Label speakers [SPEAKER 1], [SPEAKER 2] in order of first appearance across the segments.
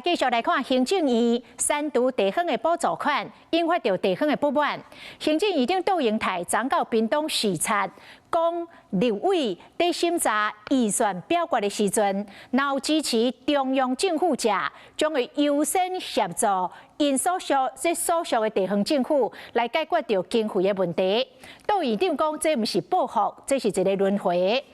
[SPEAKER 1] 繼續來看行政院刪除地方的補助款，引發著地方的不滿。行政院長杜英泰昨到屏東視察，講立委佇審查預算表決的時陣，若有支持中央政府者，將會優先協助𪜶所屬這所屬的地方政府來解決著經費的問題。杜院長講，這毋是報復，這是一個輪迴。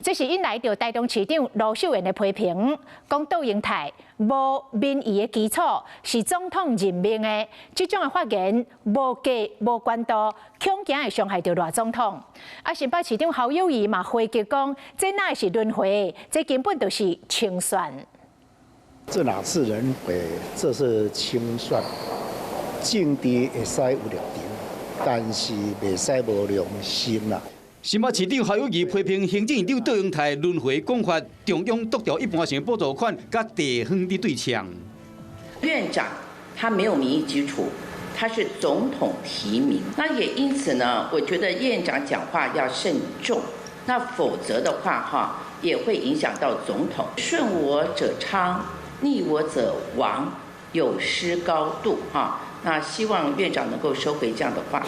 [SPEAKER 1] 這是引來著台中市長盧秀燕的批評，講杜英泰無民意的基礎，是總統任命的，這種的發言無價無懸度，恐驚會傷害著賴總統。啊，新北市長侯友宜嘛回擊講，這哪會是輪迴？這根本就是清算。
[SPEAKER 2] 這哪是輪迴？這是清算。政治會使有立場，但是袂使無良心啦。
[SPEAKER 3] 新北市長侯友宜批評行政院長杜英泰輪迴講法，中央剁掉一般性補助款，佮地方佇對嗆。
[SPEAKER 4] 院長他沒有民意基礎，他是總統提名，那也因此呢，我覺得院長講話要慎重，那否則的話，哈，也會影響到總統。順我者昌，逆我者亡，有失高度，哈。那希望院長能夠收回這樣的話。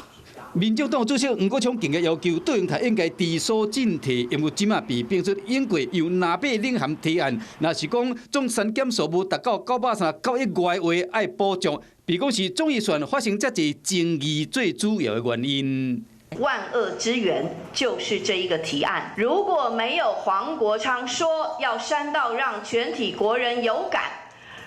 [SPEAKER 3] 民眾黨主席黃國昌近日要求杜英泰應該知所進退，因為這馬被評出英國由藍白領銜提案，若是講總刪減數目達到939億外話，愛補助，被講是總預算發生這濟爭議最主要的原因。
[SPEAKER 5] 萬惡之源就是這一個提案。如果沒有黃國昌說要刪到讓全體國人有感，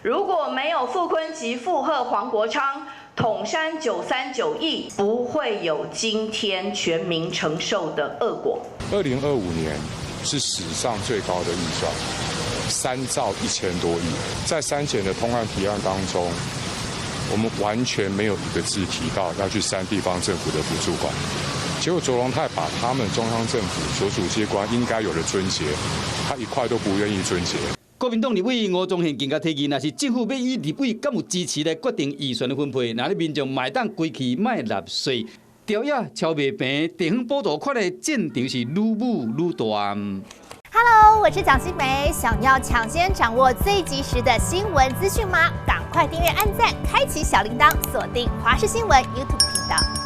[SPEAKER 5] 如果沒有傅崐萁附和黃國昌，統刪939億，不會有今天全民承受的惡果。
[SPEAKER 6] 2025年是史上最高的預算，3兆1000多億。在刪減的通案提案當中，我們完全沒有一個字提到要去刪地方政府的補助款。結果卓榮泰把他們中央政府所屬機關應該有的撙節，他一塊都不願意撙節。
[SPEAKER 3] 國民黨立委吳宗憲更加提議，若是政府欲以立委敢有支持來決定預算的分配，那你民眾嘛會當規氣莫納稅，調也超袂平，地方補助款的戰場是愈舞愈大。
[SPEAKER 7] Hello，我是蔣新梅，想要搶先掌握最及時的新聞資訊嗎？趕快訂閱、按讚、開啟小鈴鐺，鎖定華視新聞 YouTube 頻道。